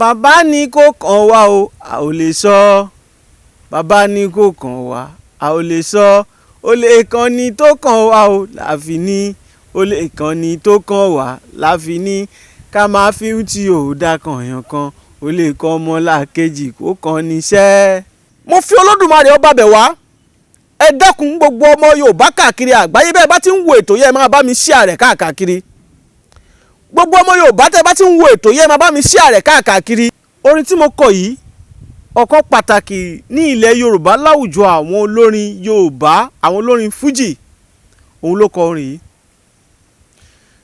Bàbá ní kò kàn wá o, a ò lè sọ. Bàbá ní kò kàn wá, a ò lè sọ. Ó lè kàn ní tó kàn wá o, láfi ní. Ó lè kàn ní tó kàn wá, láfi ní. Ká máa fi ohun tí ò dá kan yàn kan. Ó lè kọ́ ọmọ làkejì kó kàn níṣẹ́. Mo fi Olódùmarè ọba bẹ̀ wá. Ẹ dákun, gbogbo ọmọ Yorùbá káàkiri àgbáyé, bẹ́ẹ̀ bá ti ń wo ètò yẹn, máa bá mi share rẹ̀ káàkiri. Gbogbo ọmọ Yorùbá, tẹ́ bá ti ń wo ètò yẹn, máa bá mi share rẹ̀ káàkiri. Orin tí mo kọ yìí, ọ̀kan pàtàkì ní ilẹ̀ Yorùbá láwùjọ àwọn olórin Yorùbá, àwọn olórin Fújì, òun ló kọ orin yìí.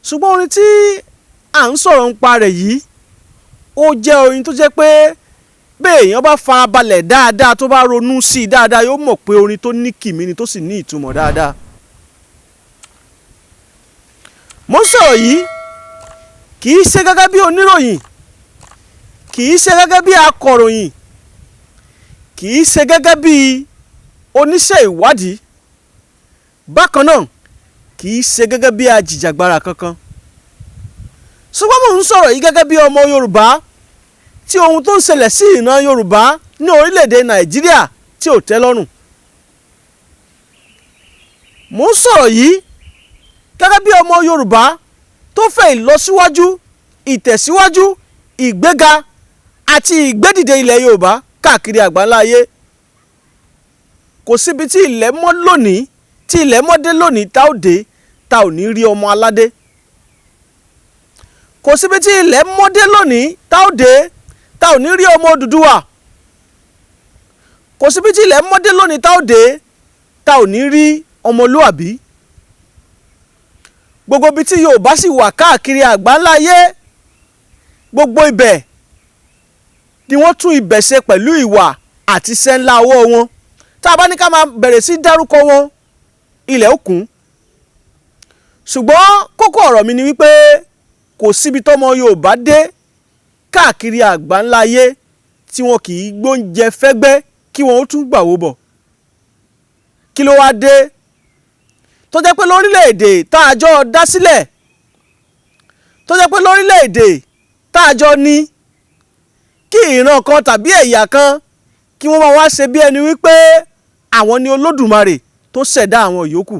Ṣùgbọ́n orin tí à ń sọ̀rọ̀ nípa rẹ̀ yìí, ó jẹ́ orin tó jẹ́ pé bẹ́ẹ̀ èèyàn bá farabalẹ̀ dáadáa, tó bá ronú sí i dáadáa, yóò mọ̀ pé orin tó ní kìmí ni, tó sì ní ìtumọ̀ dáadáa. Mo ń sọ̀rọ̀ yìí kì í ṣe gẹ́gẹ́ bí oníròyìn, kì í ṣe gẹ́gẹ́ bí akọ̀ròyìn, kì í ṣe gẹ́gẹ́ bí oníṣẹ́ ìwádìí. Bákan náà, kì í ṣe gẹ́gẹ́ bí ajìjàgbara kankan. Ṣùgbọ́n mo ń sọ̀rọ̀ yìí gẹ́gẹ́ bí ọmọ Yorùbá tí ohun tó ń ṣẹlẹ̀ sí ìran Yorùbá ní orílẹ̀-èdè Nàìjíríà tí ò tẹ́ lọ́rùn. Mo ń sọ̀rọ̀ yìí gẹ́gẹ́ bí ọmọ Yorùbá tó fẹ́ ìlọsíwájú, ìtẹ̀síwájú, ìgbéga àti ìgbédìde ilẹ̀ Yorùbá káàkiri àgbáńlá ayé. Kò síbi tí ilẹ̀ mọ́ lónìí, tí ilẹ̀ mọ́ dé lónìí, tá ò dé tá ò ní rí ọmọ aládé. Kò síbi tí ilẹ̀ mọ́ dé lónìí, tá ò dé tá ò ní rí ọmọ Odùduwà. Kò síbi tí ilẹ̀ mọ́ dé lónìí, tá ò dé tá ò ní rí ọmọlúàbí. Gbogbo ibi tí Yorùbá sì wà káàkiri àgbáńlá ayé, gbogbo ibẹ̀ ni wọ́n tún ibẹ̀ ṣe pẹ̀lú ìwà àti iṣẹ́ ńlá ọwọ́ wọn. Tá a bá ní ká máa bẹ̀rẹ̀ sí dárúkọ wọn, ilẹ̀ ó kún. Ṣùgbọ́n kókó ọ̀rọ̀ mi ni wípé kò síbi tọ́mọ Yorùbá dé káàkiri àgbáńlá ayé tí wọn kì í gbóúnjẹ fẹ́gbẹ́ kí wọn ó tún gbàwó bọ̀. Kí ló wá dé tó jẹ́ pé lórílẹ̀‐èdè tá a jọ dá sílẹ̀, tó jẹ́ pé lórílẹ̀‐èdè tá a jọ ní, kí ìran kan tàbí ẹ̀yà kan kí wọ́n máa wá ṣe bí ẹni wípé àwọn ni Olódùmarè tó ṣẹ̀dá àwọn yòókù?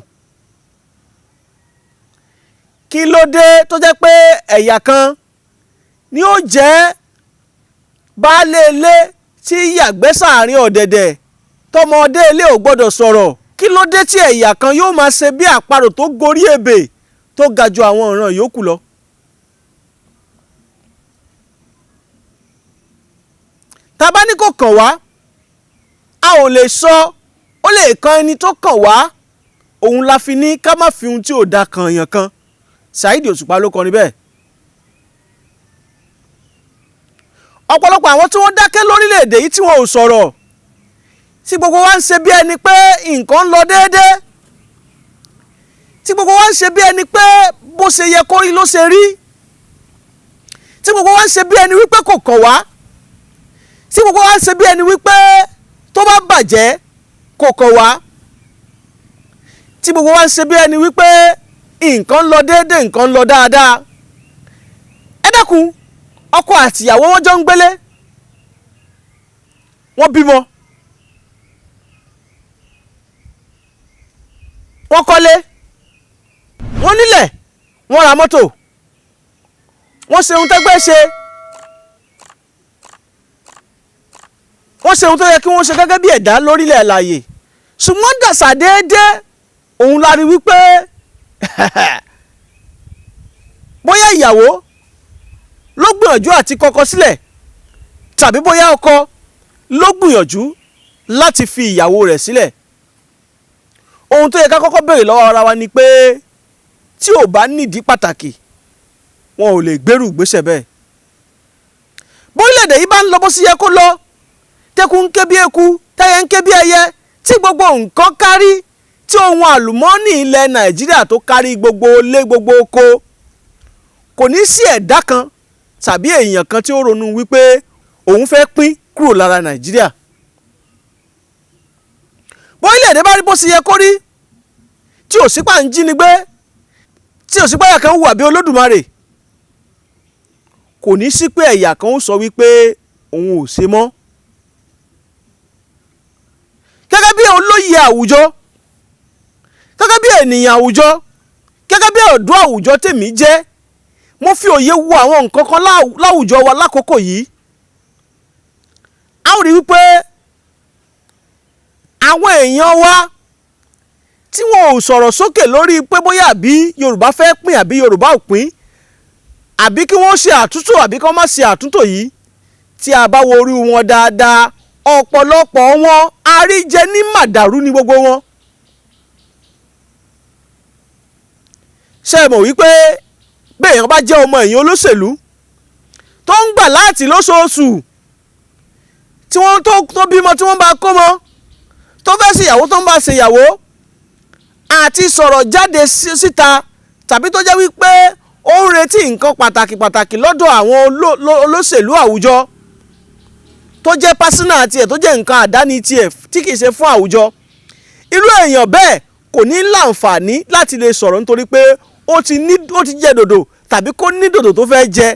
Kí ló dé tó jẹ́ pé ẹ̀yà kan ni ó jẹ́ baálé ilé tí yàgbẹ́ sáàrin ọ̀dẹ̀dẹ̀, tọmọdé ilé ò gbọ́dọ̀ sọ̀rọ̀? Kí ló dé tí ẹ̀yà kan yóò máa ṣe bí àparò tó gorí ebè, tó ga ju àwọn ìran yòókù lọ? Tá bá ní kò kàn wá, a ò lè sọ. Ó lè kan ẹni tó kàn wá. Òun la fi ní ká má fi ohun tí ò da kan yàn kan. Saheed Òṣùpá ló kọrin bẹ́ẹ̀. Ọ̀pọ̀lọpọ̀ àwọn tí wọ́n dákẹ́ lórílẹ̀‐èdè yìí, tí wọ́n ò sọ̀rọ̀, tí gbogbo wa ń ṣe bí ẹni pé nǹkan ń lọ déédéé, tí gbogbo wa ń ṣe bí ẹni pé bó ṣe yẹ kó rí ló ṣe rí, tí gbogbo wa ń ṣe bí ẹni wípé kò kàn wá, tí gbogbo wa ń ṣe bí ẹni wípé tó bá bàjẹ́ kò kàn wá, tí gbogbo wa ń ṣe bí ẹni wípé nǹkan ń lọ déédéé, nǹkan ń lọ dáadáa. Ẹ dákun, ọkọ àtìyàwó wọn jọ ń gbélé, wọ́n bímọ, wọ́n kọ́lé, wọ́n nílẹ̀, wọ́n ra mọ́tò, wọ́n ṣe ohun tẹ́gbẹ́ ṣe, wọ́n ṣe ohun tó yẹ kí wọ́n ṣe gẹ́gẹ́ bí ẹ̀dá lórílẹ̀ àlàyé. Ṣùgbọ́n dàṣà déédéé òun la rí wípé bóyá ìyàwó ló gbìyànjú àti kọkọ sílẹ̀, tàbí bóyá ọkọ ló gbìyànjú láti fi ìyàwó rẹ̀ sílẹ̀. Ohun tó yẹ ká kọ́kọ́ béèrè lọ́wọ́ ara wa ni pé tí ò bá nídìí pàtàkì, wọn ò lè gbérù ìgbésẹ̀ bẹ́ẹ̀. Bórílẹ̀-èdè yìí bá ń lọ bó sì yẹ kó lọ, tẹkùn ń ké bí eku, tẹyẹ ń ké bí ẹyẹ, tí gbogbo nǹkan kárí, tí ohun àlùmọ́ọ́nì ilẹ̀ Nàìjíríà tó kárí gbogbo ilé, gbogbo oko, kò ní sí ẹ̀dá kan tàbí èèyàn kan tí ó ronú wípé òun fẹ́ pín kúrò lára Nàìjíríà. Bórílẹ̀-èdè bá rí bó ṣe yẹ kó rí, tí ò sípà ń jínigbé, tí ò sípà yà kan hùwà bí Olódùmarè, kò Kò ní sí pé ẹ̀yà kan ó sọ wípé òun ò ṣe mọ́. Gẹ́gẹ́ bí olóyè àwùjọ, gẹ́gẹ́ bí ènìyàn àwùjọ, gẹ́gẹ́ bí ọ̀dọ́ àwùjọ tèmi jẹ́, mo fi òye wo àwọn nǹkan kan láwùjọ wa lákòókò yìí. A ó rí wípé àwọn èèyàn wa tí wọn ò sọ̀rọ̀ sókè lórí pé bóyá àbí Yorùbá fẹ́ pín àbí Yorùbá ò pín, àbí kí wọ́n ṣe àtúntò àbí kí wọ́n má ṣe àtúntò yìí, tí a bá wo orí wọn dáadáa, ọ̀pọ̀lọpọ̀ wọn àríjẹ ní màdàrú ní gbogbo wọn. Ṣé ẹ mọ̀ wípé bí èèyàn bá jẹ́ ọmọ èèyàn olóṣèlú tó ń gbà láti lóṣooṣù, tí wọ́n tó bímọ, tí wọ́n bá kó mọ́, tó fẹ́ ṣèyàwó, tó ń bá ṣèyàwó, àti sọ̀rọ̀ jáde síta, tàbí tó jẹ́ wípé ó ń retí nǹkan pàtàkì pàtàkì lọ́dọ̀ àwọn olóṣèlú àwùjọ tó jẹ́ personal tiẹ̀, tó jẹ́ nǹkan àdáni tiẹ̀ tí kìí ṣe fún àwùjọ, irú èèyàn bẹ́ẹ̀ kò ní láǹfààní láti lè sọ̀rọ̀, nítorí pé ó ti jẹ dòdò tàbí kó ní dòdò tó fẹ́ jẹ,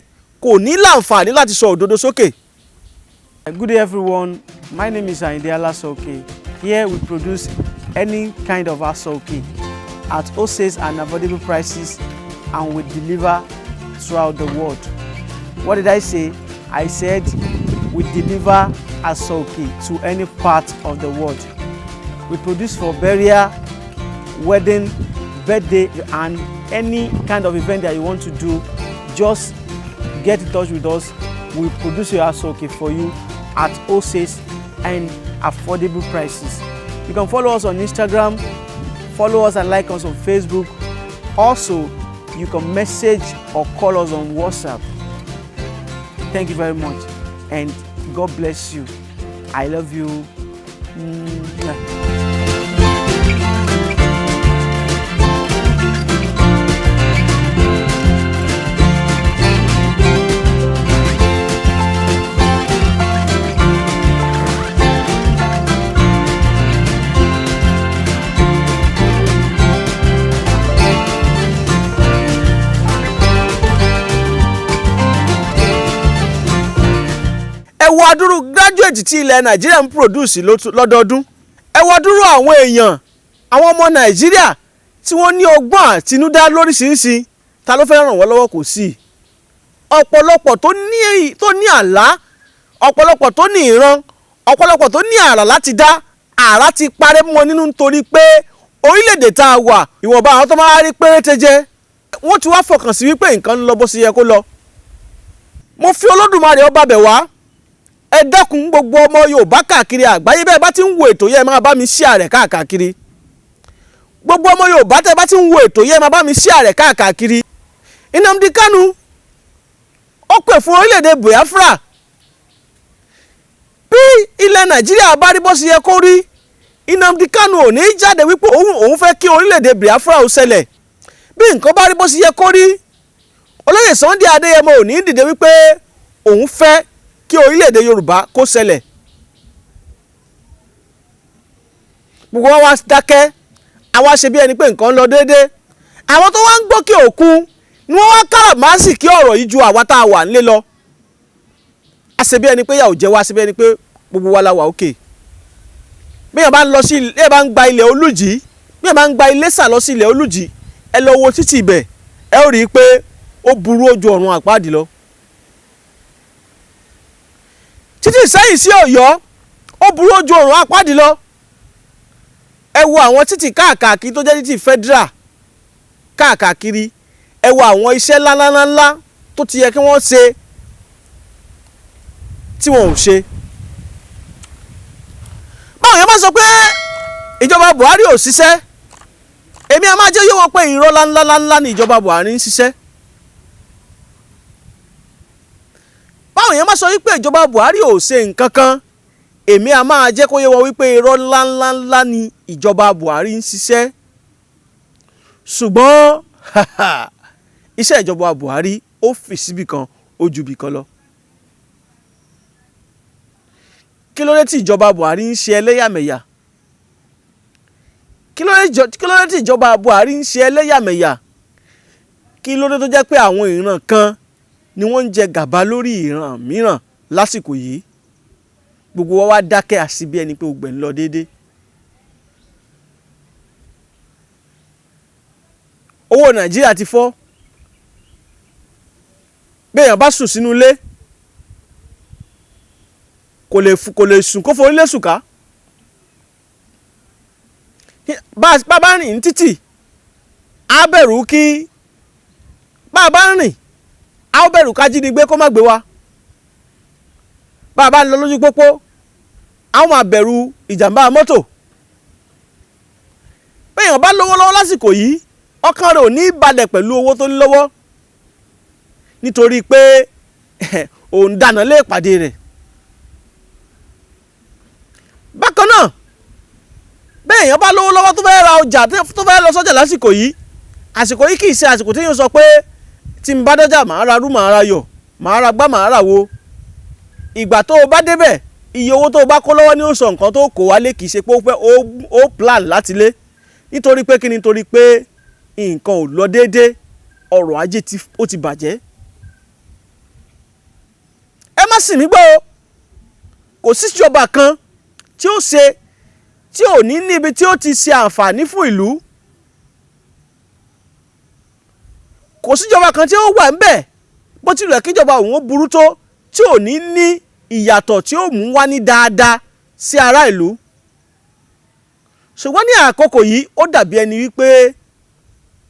kò ní láǹfààní láti sọ òdodo sókè. Good day, everyone, my name is Ayinde Alasoke. Here we produce any kind of asoke at wholesale and affordable prices, and we deliver throughout the world. What did I say? I said we deliver asoke to any part of the world. We produce for burial, wedding, birthday and any kind of event that you want to do. Just get in touch with us. We produce your asoke for you at wholesale and affordable prices. You can follow us on Instagram, follow us and like us on Facebook. Also, you can message or call us on WhatsApp. Thank you very much and God bless you. I love you. Mwah. Ẹ wo adúrú graduate tí ilẹ̀ Nàìjíríà ń produce lọ́dọọdún. Ẹ wo adúrú àwọn èèyàn, àwọn ọmọ Nàìjíríà tí wọ́n ní ọgbọ́n àtinúdá lóríṣiríṣi. Ta ló fẹ́ ràn wọ́n lọ́wọ́? Kò sí. Ọ̀pọ̀lọpọ̀ tó ní àlá, ọ̀pọ̀lọpọ̀ tó ní ìran, ọ̀pọ̀lọpọ̀ tó ní àrà láti dá, àrà ti parẹ́ mọ́ nínú, nítorí pé orílẹ̀-èdè tá a wà, ìwọ̀nba àwọn tó máa rí péréte jẹ, wọ́n ti wá fọkàn sí wípé nǹkan ń lọ bó ṣe yẹ kó lọ. Mo fi Olódùmarè ọba bẹ̀ wá, ẹ dákun, gbogbo ọmọ Yorùbá káàkiri àgbáyé, bẹ́ẹ̀ bá ti ń wo ètò yẹn, máa bá mi share rẹ̀ káàkiri. Gbogbo ọmọ Yorùbá, tẹ́ bá ti ń wo ètò yẹn, máa bá mi share rẹ̀ káàkiri. Nnamdi Kanu, ó pè fún orílẹ̀-èdè Biafra. Bí ilẹ̀ Nàìjíríà bá rí bó ṣe yẹ kó rí, Nnamdi Kanu ò ní jáde wípé òun fẹ́ kí orílẹ̀-èdè Biafra ó ṣẹlẹ̀. Bí nǹkan bá rí bó ṣe yẹ kó rí, olóyè Sunday Adéyẹmọ ò ní dìde wípé òun fẹ́ kí orílẹ̀-èdè Yorùbá kó ṣẹlẹ̀. Gbogbo wa wá dákẹ́, àwa ṣe bí ẹni pé nǹkan ń lọ déédéé. Àwọn tó wá ń gbókè òkun ni wọ́n wá káràmásìkí ọ̀rọ̀ yìí ju àwa tá a wà nílé lọ. A ṣe bí ẹni pé yà ò jẹ́ wá, ṣe bí ẹni pé gbogbo wa la wà òkè. Bí èèyàn bá ń lọ sí, bí èèyàn bá ń gba ilẹ̀ Olújì, bí èèyàn bá ń gba Iléṣà lọ sí ilẹ̀ Olújì, ẹ lọ wo títì ibẹ̀, ẹ ó rí i pé ó burú ojú ọ̀run àpáàdì lọ. Títì Ìsẹ́yìn sí Ọ̀yọ́, ó burú ojú ọ̀run àpáàdì lọ. Ẹ wo àwọn títì káàkiri tó jẹ́ títì federal káàkiri. Ẹ wo àwọn iṣẹ́ ńláńláńlá tó ti yẹ kí wọ́n ṣe tí wọn ò ṣe. Báwọn yẹn bá sọ pé ìjọba Buhari ò ṣiṣẹ́, èmi a máa jẹ́ yé wọn pé irọ́ ńláńláńlá ni ìjọba Buhari ń ṣiṣẹ́. Báwọn yẹn bá sọ wípé ìjọba Buhari ò ṣe nǹkan kan, èmi a máa jẹ́ kó yé wọn wípé irọ́ ńláńláńlá ni ìjọba Buhari ń ṣiṣẹ́. Ṣùgbọ́n iṣẹ́ ìjọba Buhari, ó fì síbì kan, ó ju ibì kan lọ. Kí ló dé tí ìjọba Buhari ń ṣe ẹlẹ́yàmẹ̀yà? Kí ló dé tí ìjọba Buhari ń ṣe ẹlẹ́yàmẹ̀yà? Kí ló dé tó jẹ́ pé àwọn ìran kan ni wọ́n ń jẹ gàba lórí ìran mìíràn lásìkò yìí. Gbogbo wa wá dákẹ́ àṣì bí ẹni pé gbogbo ẹ̀ ń lọ déédéé. Owó Nàìjíríà ti fọ́. Béèyàn bá sùn sínú ilé, kò lè sùn kó forí lé sùn ká. Bá a bá rìn ní títì, á bẹ̀rù kí bá a bá rìn, á bẹ̀rù ká jínigbé kó má gbé wa. Bá a bá ń lọ lójú pópó, á máa bẹ̀rù ìjàmbá mọ́tò. Béèyàn bá lówó lọ́wọ́ lásìkò yìí, ọkàn rẹ̀ ò ní balẹ̀ pẹ̀lú owó tó ní lọ́wọ́, nítorí pé òun dáná lé ìpàdé rẹ̀. Bákan náà, béèyàn bá lówó lọ́wọ́ tó fẹ́ ra ọjà, tó fẹ́ lọ sọ́jà lásìkò yìí, àsìkò yìí kì í ṣe àsìkò tí yóò sọ pé tí n bá dọ́jà, màá ra rú, màá ra yọ̀, màá ra gbá, màá rà wo. Ìgbà tó o bá débẹ̀, iye owó tó o bá kó lọ́wọ́ ní ó sọ nǹkan tó kó wálé. Kì í ṣe pé ó fẹ́ ó plan láti lé. Nítorí pé kí ni? Nítorí pé nǹkan ò lọ déédé, ọrọ̀ ajé ó ti bàjẹ́. Ẹ má sì mí gbọ́ o, kò sí ìjọba kan tí ó ṣe tí ò ní níbi tí ó ti ṣe àǹfààní fún ìlú. Kò síjọba kan tí ó wà ńbẹ̀, bó tilẹ̀ kíjọba òun ó burú tó, tí ò ní ní ìyàtọ̀ tí ó mú wá ní dáadáa sí ará ìlú. Ṣùgbọ́n ní àkókò yìí, ó dàbí ẹni wípé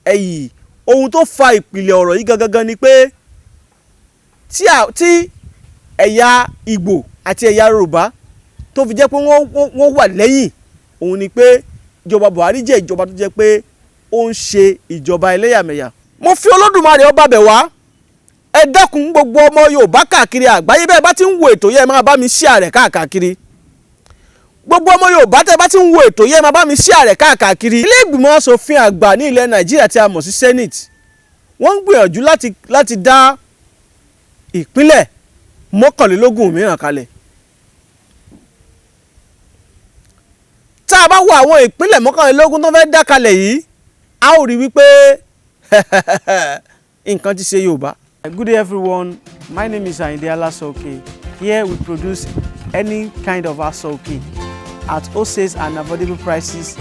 ẹ̀yì ohun tó fa ìpìlẹ̀ ọ̀rọ̀ yìí gangan ni pé tí ẹ̀yà Ìgbò àti ẹ̀yà Yorùbá tó fi jẹ́ pé wọ́n wà lẹ́yìn òun ni pé ìjọba Buhari jẹ́ ìjọba tó jẹ́ pé ó ń ṣe ìjọba ẹlẹ́yàmẹ̀yà. Mo fi Olódùmarè ọba bẹ̀ wá, ẹ dákun, gbogbo ọmọ Yorùbá káàkiri àgbáyé, bẹ́ẹ̀ bá ti ń wo ètò yẹn, máa bá mi share rẹ̀ káàkiri. Gbogbo ọmọ Yorùbá, tẹ́ bá ti ń wo ètò yẹn, máa bá mi share rẹ̀ káàkiri. Ilé ìgbìmọ̀ asòfin àgbà ní ilẹ̀ Nàìjíríà tí a mọ̀ sí Senate, wọ́n ń gbìyànjú láti dá ìpínlẹ̀ 21 mìíràn kalẹ̀. Tá a bá wo àwọn ìpínlẹ̀ 21 tó fẹ́ dá kalẹ̀ yìí, a ó rí wípé nǹkan ti ṣe Yorùbá. Good day, everyone, my name is Ayinde Alasoke. Here we produce any kind of asoke at wholesale and affordable prices,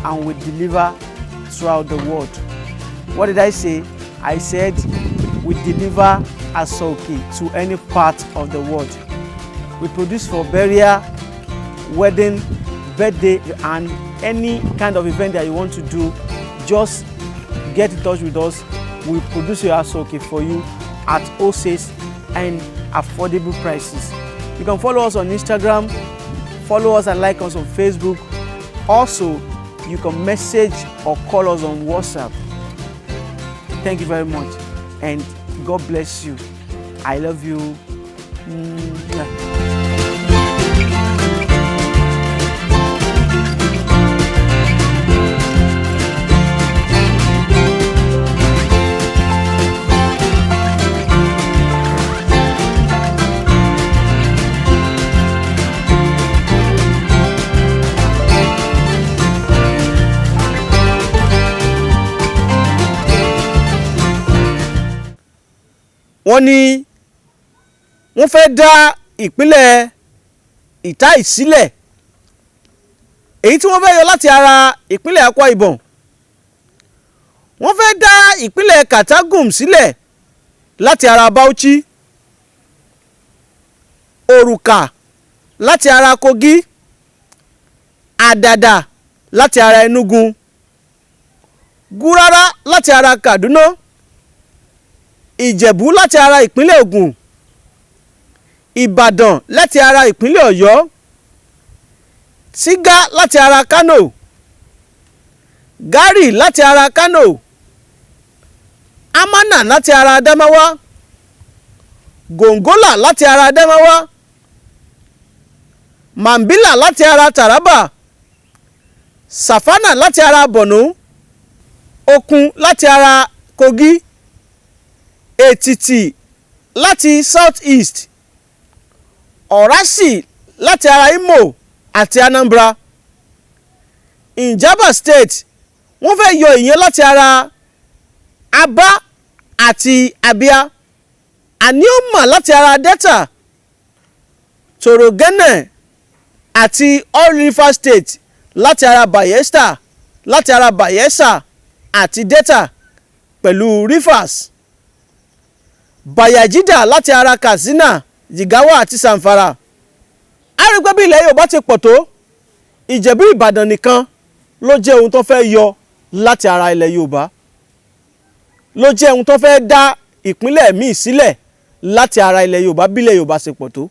and we deliver throughout the world. What did I say? I said we deliver asoke to any part of the world. We produce for burial, wedding, birthday and any kind of event that you want to do. Just get in touch with us. We produce your asoke for you at wholesale and affordable prices. You can follow us on Instagram, follow us and like us on Facebook. Also, you can message or call us on WhatsApp. Thank you very much and God bless you. I love you. Mwah. Wọ́n ní wọ́n fẹ́ dá ìpínlẹ̀ Ìtáì sílẹ̀, èyí tí wọ́n fẹ́ yọ láti ara ìpínlẹ̀ Akwa Ibom. Wọ́n fẹ́ dá ìpínlẹ̀ Katagum sílẹ̀ láti ara Bauchi, Òrùka láti ara Kogi, Àdàdà láti ara Enugu, Gurara láti ara Kaduna, Ìjẹ̀bú láti ara ìpínlẹ̀ Ògùn, Ìbàdàn láti ara ìpínlẹ̀ Ọ̀yọ́, Tsiga láti ara Kano, Gari láti ara Kano, Amana láti ara Adamawa, Gongola láti ara Adamawa, Mambila láti ara Taraba, Safana láti ara Borno, Okun láti ara Kogi, Ètìtì láti South East, Ọ̀rásì láti ara Imo àti Anambra, Njaba State, wọ́n fẹ́ yọ ìyẹn láti ara Aba àti Abia. Anioma láti ara Delta, Torogene àti Oil River State láti ara Bayelsa, láti ara Bayelsa àti Delta pẹ̀lú Rivers, Bayajidda láti ara Katsina, Jigawa àti Zamfara. A rí i pé bí ilẹ̀ Yorùbá ti pọ̀ tó, Ìjẹ̀bú Ìbàdàn nìkan ló jẹ́ ohun tó fẹ́ yọ láti ara ilẹ̀ Yorùbá, ló jẹ́ ohun tó fẹ́ dá ìpínlẹ̀ míì sílẹ̀ láti ara ilẹ̀ Yorùbá bí ilẹ̀ Yorùbá ṣe pọ̀ tó.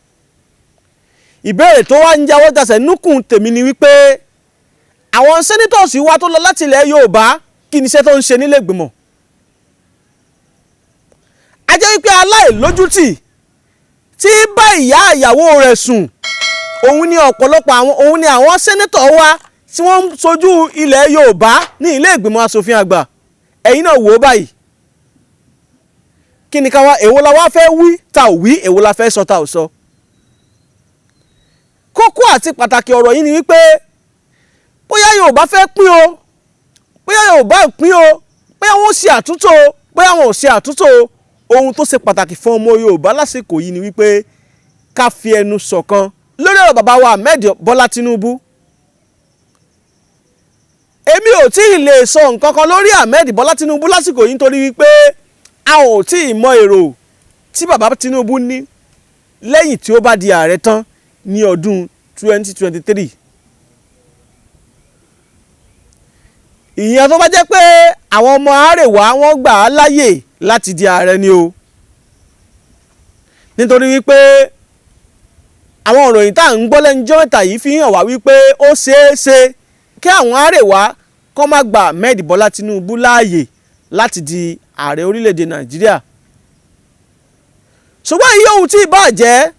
Ìbéèrè tó wá ń jáwọ́ jasẹ̀ núkùn tèmi ni wípé àwọn senators wa tó lọ láti ilẹ̀ Yorùbá, kí ni iṣẹ́ tó ń ṣe nílé ìgbìmọ̀? A jẹ́ wípé aláìlójútì tí bá ìyá ìyàwó rẹ̀ sùn, òun ni ọ̀pọ̀lọpọ̀ àwọn, òun ni àwọn senator wa tí wọ́n ń sojú ilẹ̀ Yorùbá ní ilé ìgbìmọ̀ asòfin àgbà. Ẹ̀yin náà wò ó báyìí, kí ni ká wá, èwo la wá fẹ́ wí ta ò wí, èwo la fẹ́ sọ ta ò sọ? Kókó àti pàtàkì ọ̀rọ̀ yìí ni wípé bóyá Yorùbá fẹ́ pín o, bóyá Yorùbá ò pín o, bóyá wọ́n ṣe àtúntò o, bóyá wọn ò ṣe àtúntò o, ohun tó ṣe pàtàkì fún ọmọ Yorùbá lásìkò yìí ni wípé ká fi ẹnu ṣọ̀kan lórí ọ̀rọ̀ bàbá wa Ahmed Bọ́lá Tinubu. Èmi ò tí ì lè sọ nǹkan kan lórí Ahmed Bọ́lá Tinubu lásìkò yìí, nítorí wípé a ò tí ì mọ èrò tí bàbá Tinubu ní lẹ́yìn tí ó bá di ààrẹ tán ní ọdún 2023. Ìyẹn tó bá jẹ́ pé àwọn ọmọ Àrèwá wọ́n gbà á láyè láti di ààrẹ ni o, nítorí wípé àwọn ìròyìn tá à ń gbọ́ lẹ́nu jọ́ mẹ́ta yìí fi hàn wá wípé ó ṣeé ṣe kí àwọn Àrèwá kó má gba Ahmed Bọ́lá Tinubu láàyè láti di ààrẹ orílẹ̀-èdè Nàìjíríà. Ṣùgbọ́n èyí ohun tí ìbá jẹ́,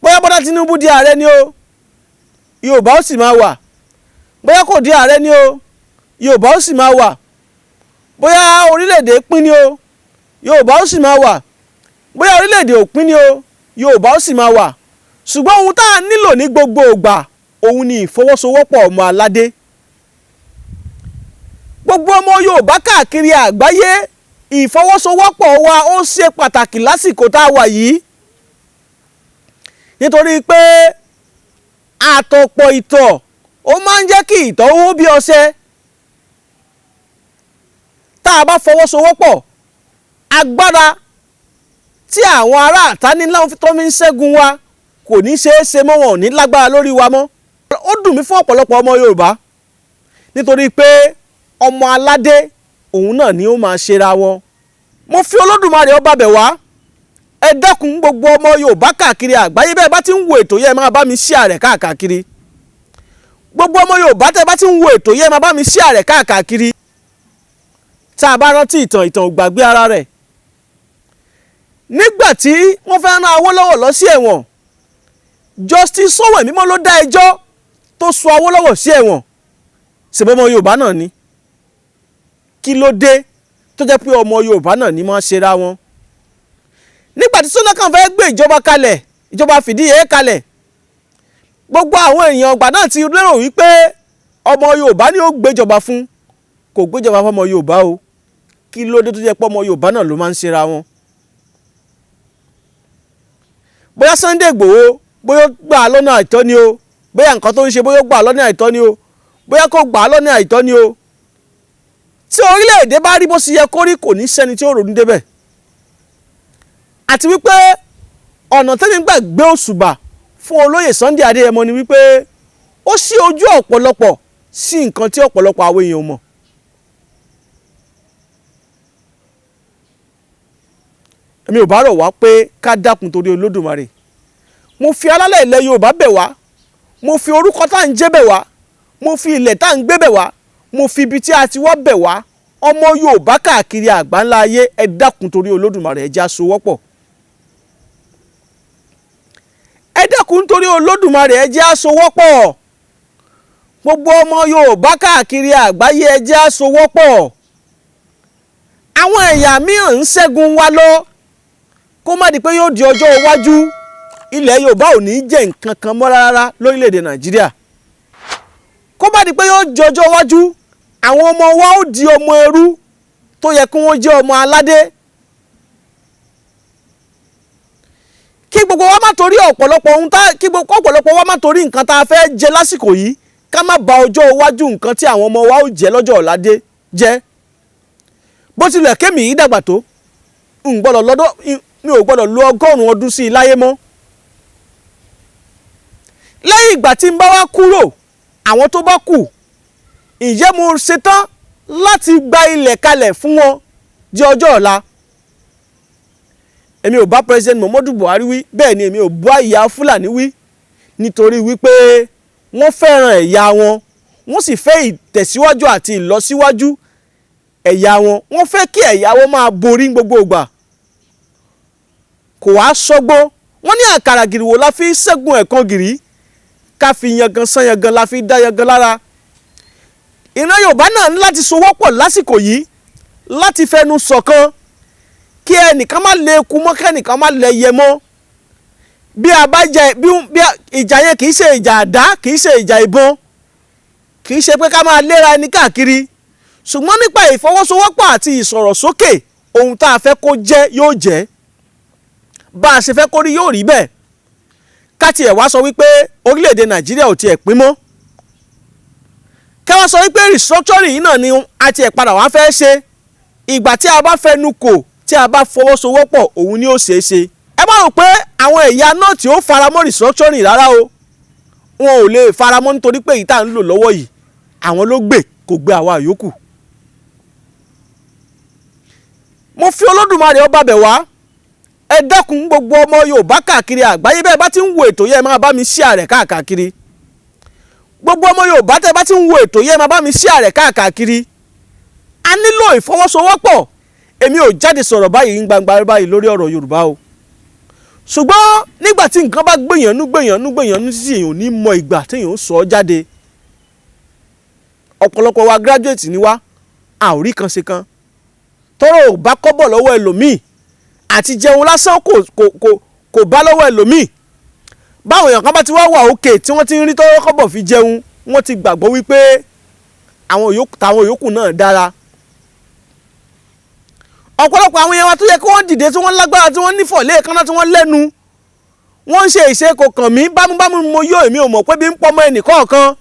bóyá Bọ́lá Tinubu di ààrẹ ni o, Yorùbá ó sì máa wà. Bóyá kò di ààrẹ ni o, Yorùbá ó sì máa wà. Bóyá orílẹ̀-èdè pín ni o, Yorùbá ó sì máa wà. Bóyá orílẹ̀-èdè ò pín ni o, Yorùbá ó sì máa wà. Ṣùgbọ́n ohun tá a nílò ní gbogbo ìgbà, òun ni ìfọwọ́sowọ́pọ̀ ọmọ aládé. Gbogbo ọmọ Yorùbá káàkiri àgbáyé, ìfọwọ́sowọ́pọ̀ wa ó ṣe pàtàkì lásìkò tá a wà yìí, nítorí pé àtọ̀pọ̀ ìtọ̀ ó máa ń jẹ́ kí ìtọ̀ hó bí ọṣẹ. Tá a bá fọwọ́sowọ́pọ̀, agbára tí àwọn ará àta ní tó fi ń ṣẹ́gun wa kò ní ṣeé ṣe mọ́, wọn ò ní lágbára lórí wa mọ́. Ó dùn mí fún ọ̀pọ̀lọpọ̀ ọmọ Yorùbá, nítorí pé ọmọ aládé òun náà ni ó máa ṣera wọn. Mo fi Olódùmarè ọba bẹ̀ wá, ẹ dákun gbogbo ọmọ Yorùbá káàkiri àgbáyé, bẹ́ẹ̀ bá ti ń wo ètò yẹn, máa bá mi share rẹ̀ káàkiri. Gbogbo ọmọ Yorùbá tẹ́ bá ti ń wo ètò yẹn, máa bá mi share rẹ̀ káàkiri. Tá a bá rántí ìtàn, ìtàn ò gbàgbé ara rẹ̀. Nígbà tí wọ́n fẹ́ rán Awólọ́wọ̀ lọ sí ẹ̀wọ̀n, Justice Sowemimo ló dá ẹjọ́ tó sọ Awólọ́wọ̀ sí ẹ̀wọ̀n. Ṣèbí ọmọ Yorùbá náà ni? Kí ló dé tó jẹ́ pé ọmọ Yorùbá náà ni máa ṣera wọn? Nígbà tí Ṣónẹ́kàn fẹ́ gbé ìjọba kalẹ̀, ìjọba fìdíhé kalẹ̀, gbogbo àwọn èèyàn ọgbà náà ti lérò wípé ọmọ Yorùbá ni ó gbéjọba fún. Kò gbéjọba fún ọmọ Yorùbá o. Kí ló dé tó jẹ́ pé ọmọ Yorùbá náà ló máa ń ṣera wọn? Bóyá Sunday Igboho, bóyá ó gbà á lọ́nà àìtọ́ ni o, bóyá nǹkan tó ń ṣe, bóyá ó gbà á lọ́nà àìtọ́ ni o, bóyá kò gbà á lọ́nà àìtọ́ ni o, tí orílẹ̀-èdè bá rí bó ṣe yẹ kó rí, kò ní sẹ́ni tí ó ronú débẹ̀. Àti wípé ọ̀nà tẹ́mi gbà gbé òṣùbà fún olóyè Sunday Adéyẹmọ ni wípé ó ṣí ojú ọ̀pọ̀lọpọ̀ sí nǹkan tí ọ̀pọ̀lọpọ̀ àwọn èèyàn mọ̀. Èmi ò bá rọ̀ wá pé ká dákun torí Olódùmarè. Mo fi alálẹ̀ ilẹ̀ Yorùbá bẹ̀ wá, mo fi orúkọ tá à ń jẹ́ bẹ̀ wá, mo fi ilẹ̀ tá à ń gbé bẹ̀ wá, mo fi ibi tí a ti wá bẹ̀ wá. Ọmọ Yorùbá káàkiri àgbáńlá ayé, ẹ dákun torí Olódùmarè, ẹ jẹ́ á sowọ́pọ̀. Ẹ dákun torí Olódùmarè, ẹ jẹ́ á sowọ́pọ̀. Gbogbo ọmọ Yorùbá káàkiri àgbáyé, ẹ jẹ́ á sowọ́pọ̀. Àwọn ẹ̀yà mìíràn ń ṣẹ́gun wa lọ, kó má di pé yóò di ọjọ́ iwájú, ilẹ̀ Yorùbá ò ní jẹ́ nǹkan kan mọ́ rárá lórílẹ̀‐èdè Nàìjíríà. Kó má di pé yóò di ọjọ́ iwájú, àwọn ọmọ wa ó di ọmọ ẹrú tó yẹ kí wọ́n jẹ́ ọmọ aládé. Kí gbogbo wa má torí ọ̀pọ̀lọpọ̀ ohun tá, kí gbogbo ọ̀pọ̀lọpọ̀ wa má torí nǹkan tá a fẹ́ jẹ lásìkò yìí, ká má ba ọjọ́ iwájú nǹkan tí àwọn ọmọ wa ó jẹ lọ́jọ́ ọ̀la dé jẹ́. Bó tilẹ̀ kémi yìí dàgbà tó, n gbọ́dọ̀ lọ́dọ̀, mi ò gbọ́dọ̀ lo 100 ọdún sí i láyé mọ́. Lẹ́yìn ìgbà tí n bá wá kúrò, àwọn tó bá kù, ǹjẹ́ mo ṣetán láti gba ilẹ̀ kalẹ̀ fún wọn di ọjọ́ ọ̀la? Èmi ò bá President Muhammadu Buhari wí, bẹ́ẹ̀ ni èmi ò bá ìyá Fúlàní wí, nítorí wípé wọ́n fẹ́ràn ẹ̀yà wọn, wọ́n sì fẹ́ ìtẹ̀síwájú àti ìlọsíwájú ẹ̀yà wọn. Wọ́n fẹ́ kí ẹ̀yà wọn máa borí gbogbo ìgbà. Kò wá sọ́gbọ́n. Wọ́n ní àkàrà gìrìwò la fi ṣẹ́gun ẹ̀kan gìrì, ká fi yangan sán yangan la fi dá yangan lára. Ìran Yorùbá náà ní láti sowọ́pọ̀ lásìkò yìí, láti fẹnu ṣọ̀kan, kí ẹnìkan má lè kú mọ́, kẹ́nìkan má lè yẹ mọ́. Bí a bá jẹ bí ìjà yẹn kì í ṣe ìjà àdá, kì í ṣe ìjà ìbọn, kì í ṣe pé ká máa léra ẹni káàkiri, ṣùgbọ́n nípa ìfọwọ́sowọ́pọ̀ àti ìsọ̀rọ̀sókè, ohun tá a fẹ́ kó jẹ́ yóò jẹ́, bá a ṣe fẹ́ kó rí yóò rí bẹ́ẹ̀. Ká tiẹ̀ wá sọ wípé orílẹ̀-èdè Nàìjíríà ò tiẹ̀ pín mọ́, ká wá sọ wípé restructuring yìí náà ni a tiẹ̀ padà wá fẹ́ ṣe. Ìgbà tí a bá fẹnu kò, tí a bá fọwọ́sowọ́pọ̀, òun ni ó ṣeé ṣe. Ẹ má rò pé àwọn ẹ̀yà náà tí ó faramọ́ restructuring rárá o, wọn ò lè faramọ́, nítorí pé èyí tá à ń lò lọ́wọ́ yìí, àwọn ló gbè, kò gbé àwa yòókù. Mo fi Olódùmarè ọba bẹ̀ wá, ẹ dákun, gbogbo ọmọ Yorùbá káàkiri àgbáyé, bẹ́ẹ̀ bá ti ń wo ètò yẹn, máa bá mi share rẹ̀ káàkiri. Gbogbo ọmọ Yorùbá tẹ́ bá ti ń wo ètò yẹn, máa bá mi share rẹ̀ káàkiri. A nílò ìfọwọ́sowọ́pọ̀. Èmi ò jáde sọ̀rọ̀ báyìí ní gbangba báyìí lórí ọ̀rọ̀ Yorùbá o, ṣùgbọ́n nígbà tí nǹkan bá gbèyànú gbèyànú gbèyànú títí, èèyàn ò ní mọ ìgbà téèyàn ó sọ ọ́ jáde. Ọ̀pọ̀lọpọ̀ wa, graduate ni wá, a ò rí kan ṣe kan. Tọ́rọ̀ ò bá kọ́bọ̀ lọ́wọ́ ẹlòmíì, àti jẹun lásán kò bá lọ́wọ́ ẹlòmíì. Báwọn èèyàn kan bá ti wá wà òkè, tí wọ́n ti ń rí tọ́rọ́ kọ́bọ̀ fi jẹun, wọ́n ti gbàgbọ́ wípé àwọn yòókù, táwọn yòókù náà dára. Ọ̀pọ̀lọpọ̀ àwọn èèyàn wa tó yẹ kí wọ́n dìde, tí wọ́n lágbára, tí wọ́n nífọ̀ lẹ́ẹ̀kanná, tí wọ́n lẹ́nu, wọ́n ń ṣe ìṣe kò kàn mí, bámúbámú mo yó, èmi ò mọ̀ pé bí ń pọmọ ẹnì kọ̀ọ̀kan.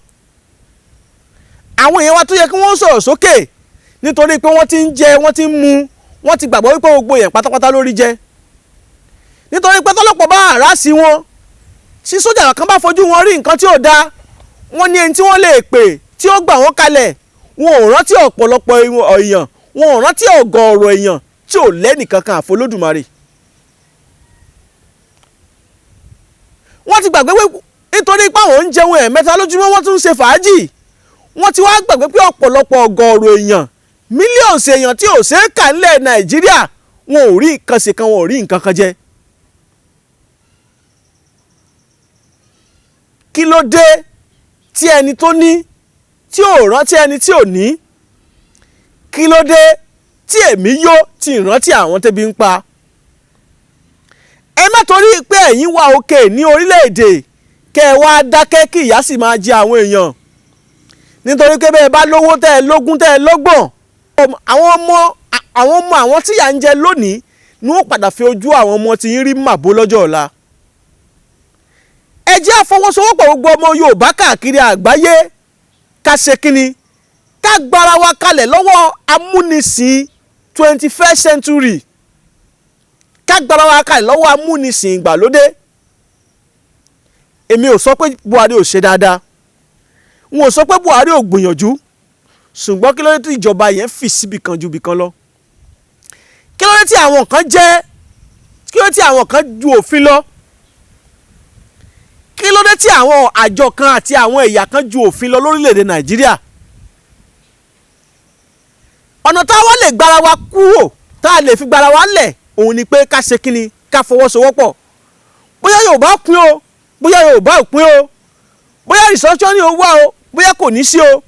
Àwọn èèyàn wa tó yẹ kí wọ́n sọ̀rọ̀ sókè, nítorí pé wọ́n ti ń jẹ, wọ́n ti ń mu, wọ́n ti gbàgbọ́ wípé gbogbo èèyàn pátápátá lórí jẹ. Nítorí pé tọ́lọ́pọ̀ bá àrá sí wọn, tí sójà kan bá fojú wọn rí nǹkan tí ò dáa, wọ́n ní ẹni tí wọ́n lè pè tí ó gbà wọ́n kalẹ̀. Wọn ò rántí ọ̀pọ̀lọpọ̀ èèyàn, wọn ò rántí ọ̀gọ̀ọ̀rọ̀ èèyàn tí ò lẹ́nìkankan àfolódùmarè. Wọ́n ti gbàgbé pé nítorí pé àwọn ń jẹun 3 lójúmọ́, wọ́n tún ń ṣe fàájì. Wọ́n ti wá gbàgbé pé ọ̀pọ̀lọpọ̀ ọ̀gọ̀ọ̀rọ̀ èèyàn, mílíọ̀nù èèyàn tí ò ṣe é kà nílẹ̀ Nàìjíríà, wọn ò rí nǹkan ṣe kan, wọn ò rí nǹkan kan jẹ. Kí ló dé tí ẹni tó ní tí ò rántí ẹni tí ò ní? Kí ló dé tí èmi yó tí ìrántí àwọn tẹ́bi ń pa? Ẹ má torí pé ẹ̀yin wà òkè ní orílẹ̀-èdè kẹ́ ẹ wá dákẹ́ kí ìyà sì máa jẹ àwọn èèyàn. Nítorí pé bẹ́ẹ̀ bá lówó, tẹ́ ẹ lógún, tẹ́ ẹ lọ́gbọ̀n, àwọn ọmọ àwọn tí ìyà ń jẹ lónìí ni wọ́n padà fi ojú àwọn ọmọ tí ń rí màbó lọ́jọ́ ọ̀la. Ẹ jẹ́ àfọwọ́sowọ́pọ̀ gbogbo ọmọ Yorùbá káàkiri àgbáyé, ká ṣe kínni, ká gbára wa kalẹ̀ lọ́wọ́ amúnisìn 21st century, ká gbára wa kalẹ̀ lọ́wọ́ amúnisìn ìgbàlódé. Èmi ò sọ pé Buhari ò ṣe dáadáa, n ò sọ pé Buhari ò gbìyànjú, ṣùgbọ́n kí ló dé tí ìjọba yẹn fì síbi kan ju ibì kan lọ? Kí ló dé tí àwọn kan jẹ́, kí ló dé tí àwọn kan ju òfin lọ? Kí ló dé tí àwọn àjọ kan àti àwọn ẹ̀yà kan ju òfin lọ lórílẹ̀‐èdè Nàìjíríà? Ọ̀nà táwa lè gbára wa kúrò, tá a lè fi gbára wa lẹ̀, òun ni pé ká ṣe kíni, ká fọwọ́sowọ́pọ̀. Bóyá Yorùbá pín o, bóyá Yorùbá ò pín o, bóyá restructuring ó wà o, bóyá kò ní sí o,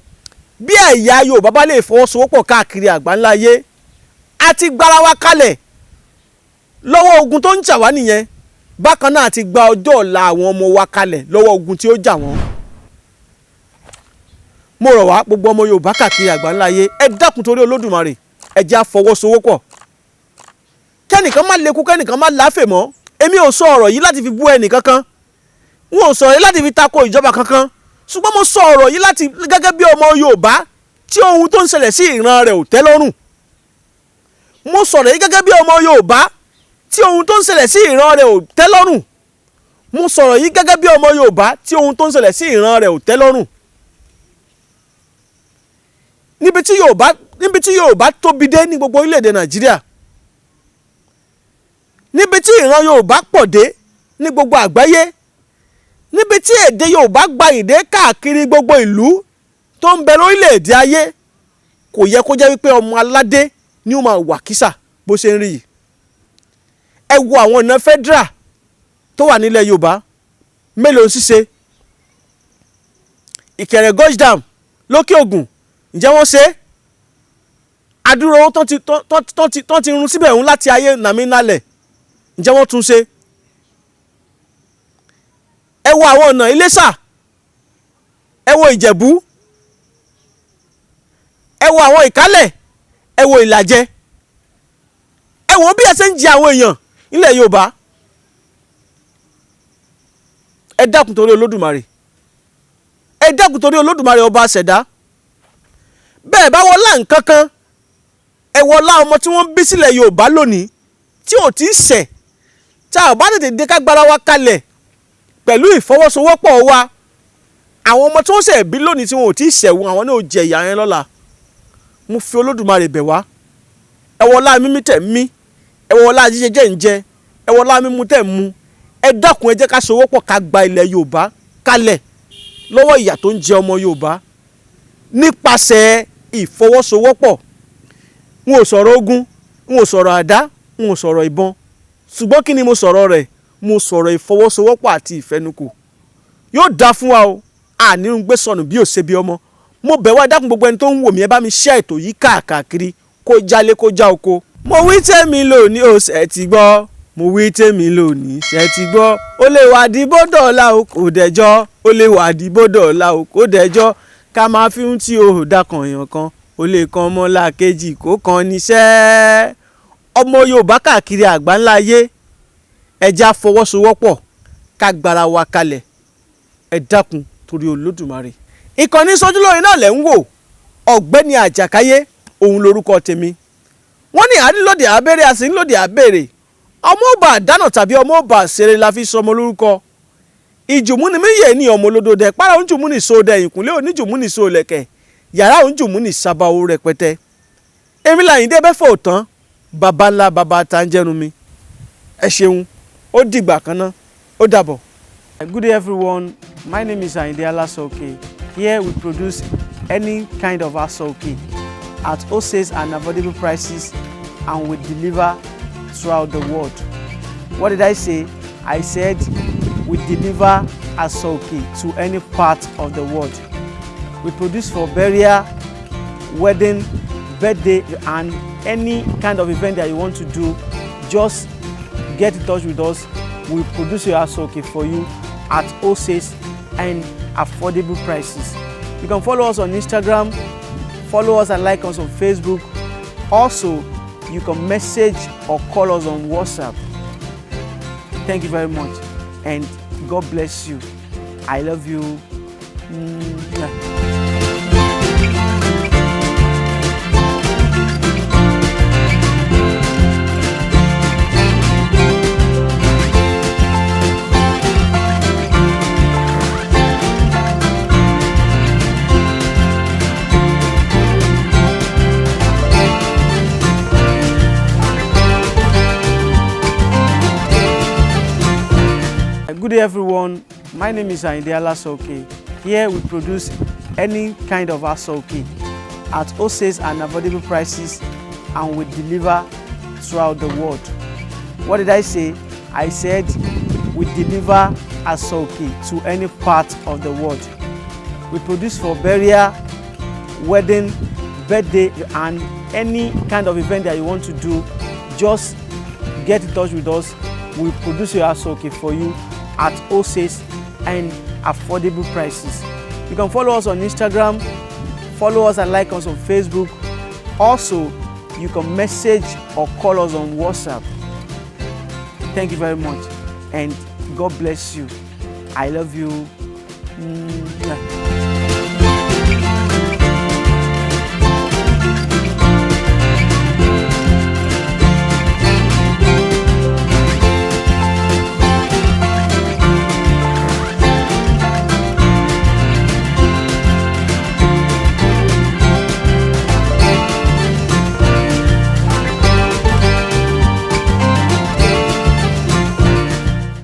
bí ẹ̀yà Yorùbá bá lè fọwọ́sowọ́pọ̀ káàkiri àgbáńlá ayé, a ti gbára wa kalẹ̀ lọ́wọ́ ogun tó ń jà wá nìyẹn. Bákan náà, a ti gba ọjọ́ ọ̀la àwọn ọmọ wa kalẹ̀ lọ́wọ́ ogun tí ó jà wọ́n. Mo rọ̀ wá, gbogbo ọmọ Yorùbá káàkiri àgbáńlá ayé, ẹ dákun torí Olódùmarè, ẹ jẹ́ á fọwọ́sowọ́pọ̀. Kẹ́nìkan má lékú, kẹ́nìkan má láfè mọ́. Èmi ò sọ ọ̀rọ̀ yìí láti fi bú ẹnì kankan, n ò sọ̀rọ̀ yìí láti fi tako ìjọba kankan, ṣùgbọ́n mo sọ ọ̀rọ̀ yìí láti gẹ́gẹ́ bí ọmọ Yorùbá tí ohun tó ń ṣẹlẹ̀ sí ìran rẹ̀ ò tẹ́ lọ́rùn. Mo sọ̀rọ̀ yìí gẹ́gẹ́ bí ọmọ Yorùbá tí ohun tó ń ṣẹlẹ̀ sí ìran rẹ̀ ò tẹ́ lọ́rùn. Mo sọ̀rọ̀ yìí gẹ́gẹ́ bí ọmọ Yorùbá tí ohun tó ń ṣẹlẹ̀ sí ìran rẹ̀ ò tẹ́ lọ́rùn. Níbi tí Yorùbá tóbi dé ní gbogbo orílẹ̀-èdè Nàìjíríà, níbi tí ìran Yorùbá pọ̀ dé ní gbogbo àgbáyé, níbi tí èdè Yorùbá gbayì dé káàkiri gbogbo ìlú tó ń bẹ lórílẹ̀-èdè ayé, kò yẹ kó jẹ́ wípé ọmọ aládé ni ó máa wà kísà bó ṣe ń rí yìí. Ẹ wo àwọn ọ̀nà federal tó wà nílẹ̀ Yorùbá, mélòó ń ṣiṣẹ́? Ìkẹrẹ Gorge Dam lókè Ògùn, ǹjẹ́ wọ́n ṣe é? Adúrò owó tó ti run síbẹ̀ ń láti ayé nàmínálẹ̀, ǹjẹ́ wọ́n tún ṣe? Ẹ wo àwọn ọ̀nà Iléṣà, ẹ wo Ìjẹ̀bú, ẹ wo àwọn Ìkálẹ̀, ẹ wo Ìlàjẹ, ẹ wo bí ẹ ṣe ń jẹ àwọn èèyàn nílẹ̀ Yorùbá. Ẹ dákun torí Olódùmarè, ẹ dákun torí Olódùmarè ọba àṣẹ̀dá. Bẹ́ẹ̀ bá wọlá nǹkan kan, ẹ wọlá ọmọ tí wọ́n bí sílẹ̀ Yorùbá lónìí tí ò tí ì ṣẹ̀. Tá a bá tètè dé ká gbára wa kalẹ̀ pẹ̀lú ìfọwọ́sowọ́pọ̀ wa, àwọn ọmọ tí wọ́n ṣẹ̀ bí lónìí tí wọn ò tí ì ṣẹ̀wọ̀n, àwọn náà ò jẹ ìyà yẹn lọ́la. Mo fi Olódùmarè bẹ̀ wá. Ẹ wọlá mímí tẹ̀ mí, ẹ wọlá jíjẹ jẹ́ ń jẹ, ẹ wọlá mímú tẹ̀ mú. Ẹ dákun, ẹ jẹ́ ká sowọ́pọ̀ ká gba ilẹ̀ Yorùbá kalẹ̀ lọ́wọ́ ìyà tó ń jẹ ọmọ Yorùbá nípasẹ̀ ìfọwọ́sowọ́pọ̀. N ò sọ̀rọ̀ ogun, n ò sọ̀rọ̀ àdá, n ò sọ̀rọ̀ ìbọn, ṣùgbọ́n kí ni mo sọ̀rọ̀ rẹ̀? Mo sọ̀rọ̀ ìfọwọ́sowọ́pọ̀ àti ìfẹnukò. Yóò dáa fún wa o, àní ń gbé sọnù bí ò ṣe bí ọmọ. Mo bẹ̀ wá, dákun, gbogbo ẹni tó ń wò mí, ẹ bá mi share ètò yìí káàkiri, kó jálé kó já oko. Mo wí tèmi lónìí o, ṣe ti gbọ́? Mo wí tèmi lónìí, ṣe ti gbọ́? Ó lè wà dìbò dọ̀la o, kò dẹjọ́. Ó lè wà dìbò dọ̀la o, kò dẹjọ́. Ká máa fi ń tí o dákan èèyàn kan, ó lè kan ọmọlàkejì kó kan níṣẹ́. Ọmọ Yorùbá káàkiri àgbáńlá ayé, ẹ jẹ́ á fọwọ́sowọ́pọ̀ ká gbára wa kalẹ̀. Ẹ dákun torí Olódùmarè. Ìkànnì Sójúlóore náà lẹ̀ ń wò. Ọ̀gbẹ́ni Àjàkáyé òun lorúkọ tèmi. Wọ́n ní àrílòdì abẹ́rẹ́, àti ńlòdì abẹ́rẹ́, ọmọ ọba àdánà tàbí ọmọ ọba àṣẹrẹ la fi sọmọ lórúkọ. Ìjùmú ni mí yè ní ọmọ olódòdẹ pàrọ̀ òǹjùmú ní sódẹ ìkúnlẹ̀ oníjùmú ní sólẹ̀kẹ̀ yàrá òǹjùmú ní sábàwó rẹpẹtẹ. Èmi làyíndé bẹ́ẹ̀ fò tán, baba ńlá baba tá ń jẹ́nu mi. Ẹ ṣeun, ó dìgbà kan náà, ó dàbọ̀. Good day everyone, my name is Ayinde Alasoke. Here we produce any kind of asoke at wholesale and affordable prices, and we deliver throughout the world. What did I say? I said we deliver asoke to any part of the world. We produce for burial, wedding, birthday, and any kind of event that you want to do. Just get in touch with us. We produce your asoke for you at wholesale and affordable prices. You can follow us on Instagram, follow us and like us on Facebook. Also, you can message or call us on WhatsApp. Thank you very much and God bless you. I love you. Mwah. Good day everyone, my name is Ayinde Alasoke. Here we produce any kind of asoke at wholesale and affordable prices, and we deliver throughout the world. What did I say? I said we deliver asoke to any part of the world. We produce for burial, wedding, birthday, and any kind of event that you want to do. Just get in touch with us. We produce your asoke for you at wholesale and affordable prices. You can follow us on Instagram, follow us and like us on Facebook. Also, you can message or call us on WhatsApp. Thank you very much and God bless you. I love you. Mwah.